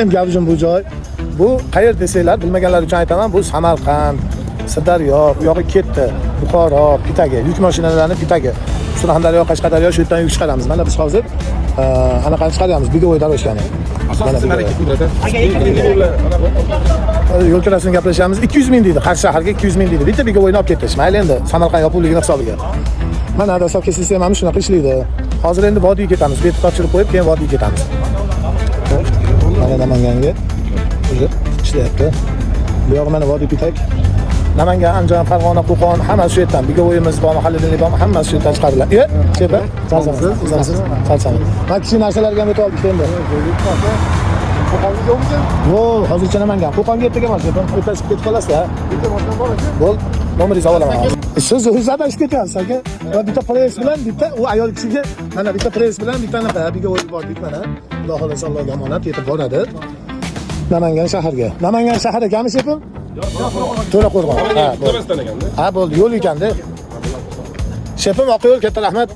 Gavjum bu joy. Bu qayer desanglar, bilmaganlar uchun aytaman, bu Samarqand, Sirdaryo, u yog'i ketdi. Buxoro, Pitagi, yuk mashinalarini Pitagi. Surxondaryo, Qashqadaryo, shu yerdan yuk chiqaramiz. Mana biz hozir anaqani chiqaryapmiz, беговой дорожка ni. Mana беговой. Yo'l kirasini gaplashamiz. 200 ming deydi. Qarshi shaharga 200 ming deydi. Bitta беговой ni olib ketish. Mayli endi Samarqand yopiqligini hisobiga. Mana доставка sistemamiz shunaqa ishlaydi. Hozir endi vodiyga ketamiz. Bu yerda topshirib qo'yib, keyin vodiyga ketamiz. Mana Namanganga уже ishlayapti. Bu yog'i mana Vodiy Pitak. Namangan, Andijon, Farg'ona, Qo'qon, hammasi shu yerdan. Беговой imiz bormi, холодильник bormi, hammasi shu yerdan chiqariladi. E, chepa, charchamaysiz, uzamsiz, charchamang. Man kichik narsalarga ham o'tib oldik endi. Yo'q, hozircha Namangan. Qo'qonga ertaga borasiz, o'tkazib ketib qolasiz, ha. Bo'l, nomeringizni olaman. Siz o'zingiz adashib ketyapsiz, aka. Va bitta press bilan bitta u ayol kishiga, mana bitta press bilan bitta anaqa беговой bordik mana. Xudo xohlasa, Allohga omonat, yetib boradi. Namangan shaharga. Namangan shahar ekanmi, shefim? To'raqo'rg'on. Ha, bo'ldi. Ha, bo'ldi, yo'l ekanda. Shefim, oq yo'l, katta rahmat.